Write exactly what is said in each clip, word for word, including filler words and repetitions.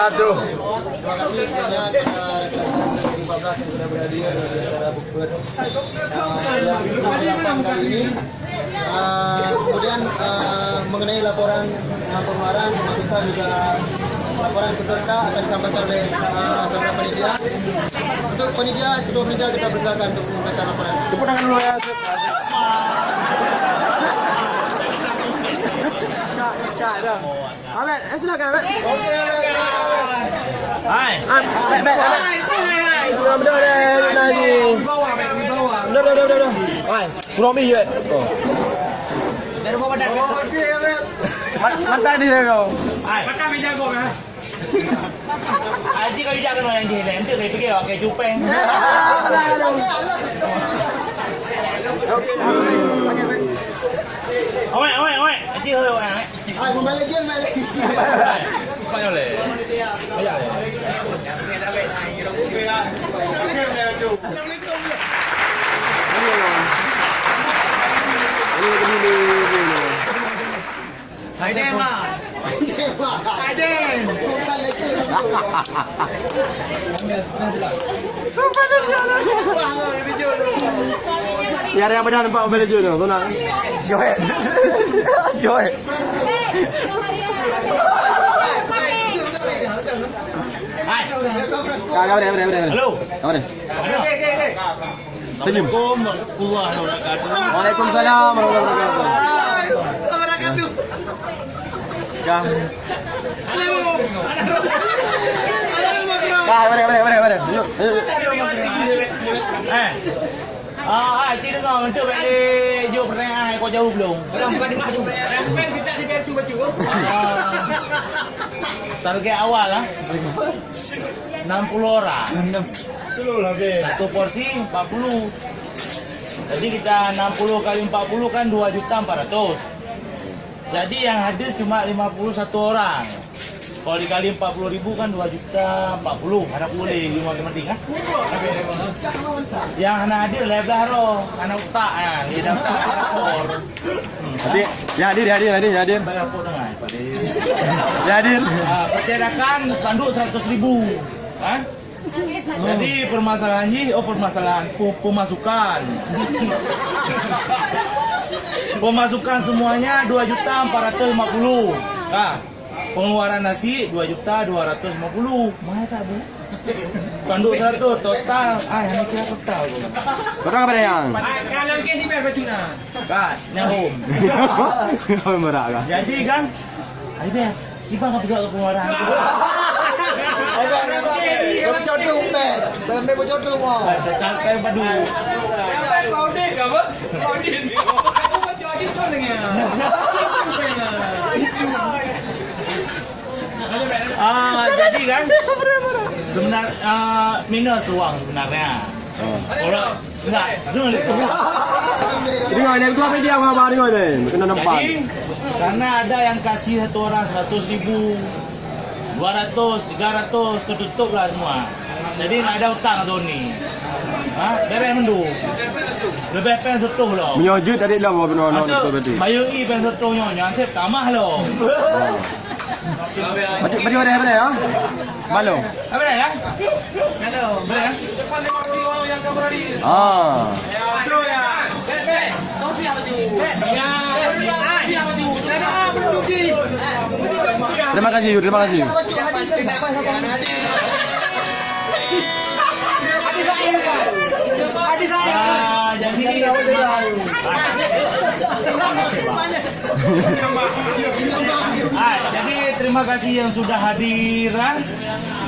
Aduh. Terima kasih semuanya kepada rekan-rekan dari Bablas yang sudah berhadir di acara bukber, eh, yang kita lakukan kali ini. Eh, kemudian, eh, mengenai laporan, eh, pengeluaran, masukan juga laporan peserta akan disampaikan oleh, eh, saudara panitia. Untuk panitia, ketua panitia kita persilakan untuk membaca laporan. Tepuk tangan dulu ya. Ahmed, eh, silakan, Ahmed. Hai. Ah, Ahmed, Ahmed, Ahmed. Sudah, sudah, sudah, sudah, sudah. Sudah, sudah, sudah, sudah. Hai. Kurang mi, ya. Oh. Ma-, mata dia kau. Hai. Mata mi jago, ya. Haji kau bijak keunoe nyang jih lé, enteuk kau piké awak keu cupeng. Oi, oi, oi. Haji, oi, oi, oi. Hai, mau balik game, balik. Banyak lé. Banyak lé. Aiden, ma. Aiden. Ya, yang benar nampak Mobile Legend tu, tu nak. Joet. Joet. Hai. Kau, kau, kau, kau, kau. Halo. Kau, kau. Senyum. Assalamualaikum warahmatullahi wabarakatuh. Waalaikumsalam warahmatullahi wabarakatuh. Dah. Dah, mari, mari, mari, mari. Yuk, yuk, yuk. Eh. Ah, hai, ci deungoe, enteuk bèk lé jok pertanyaan, kok jaweueb lom. Bukan, bukan dimaksud. Ah, target awal, ah. Enam puluh orang. Satu porsi empat puluh. Jadi kita enam puluh kali empat puluh kan dua juta empat ratus. Jadi yang hadir cuma lima puluh satu orang. Kalau dikali empat puluh ribu kan dua juta empat puluh. Hana boleh ilmu matematik, kan? Yang hana hadir lima belas orang. Hana utak, kan? Dia dapat rapor. Hmm. Jadi, yang hadir, yang hadir, yang hadir, yang hadir. Bayar rapor dengan. Yang hadir. Ah, percetakan spanduk seratus ribu. Kan? Jadi permasalahan jih, oh, permasalahan pe-, pemasukan. Pemasukan semuanya dua juta empat ratus lima puluh. Ha, pengeluaran nasi dua juta dua ratus lima puluh. Mahal tak, Bu? Tanduk seratus, total. Ah, yang kira total, Bu. Berapa, Bang? Kalau ke sini, Bang, Cina. Kan, nyambung. Kau merak kah? Jadi kan, ai deh, tiba ka peugah ke pengeluaran. Bocor tu, Mek. Sampai bocor tu, Mek. Sampai padu. Kau deh, kau apa? Kau deh. Aku bocor tu dengan. Ah, jadi kan, sebenar-, ah, minus uang sebenarnya. Oh. Kalau enggak, dengar dulu. Dengar, yang dua media apa, dengar deh. Kena nampak. Jadi, karena ada yang kasih satu orang seratus ribu, dua ratus, tiga ratus, tertutup lah semua. Jadi, nggak ada utang tahun ni. Ha? Beres mendung. Lebih pen seutoh lah. Meunyoe jeuet tadi lah, buat benar-benar. Maksud, betul berarti. Bayar i pen seutoh nyoe, nyoe anseb tamah lah. Oh. Baca, baca wadah apa dia, ha? Balong. Apa dia, ya? Balong. Ah. Terima kasih, terima kasih. Ah, jadi, ah, jadi terima kasih yang sudah hadir, ah.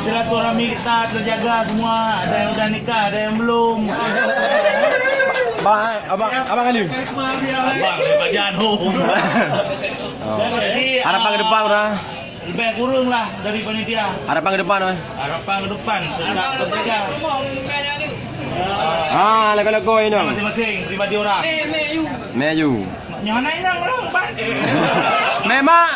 Silaturahmi kita terjaga semua. Ada yang udah nikah, ada yang belum. Bang, abang, abang Alim. Abang, Pak Jan, ho. Oh. Jadi, harapan ke depan, ah, udah. Lebih kurang lah dari panitia. Harapan ke depan, eh? Harapan ke depan, tetap bekerja. Ha, lagu-lagu inong. Masing-masing pribadi orang. Meyu. Nyoh hana inong orang, Bang. Memang.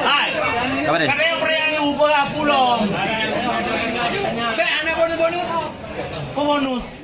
Hai. Apa dia? Kadang yang beri yang ubah pulang. Saya anak bonus-bonus. Kok bonus?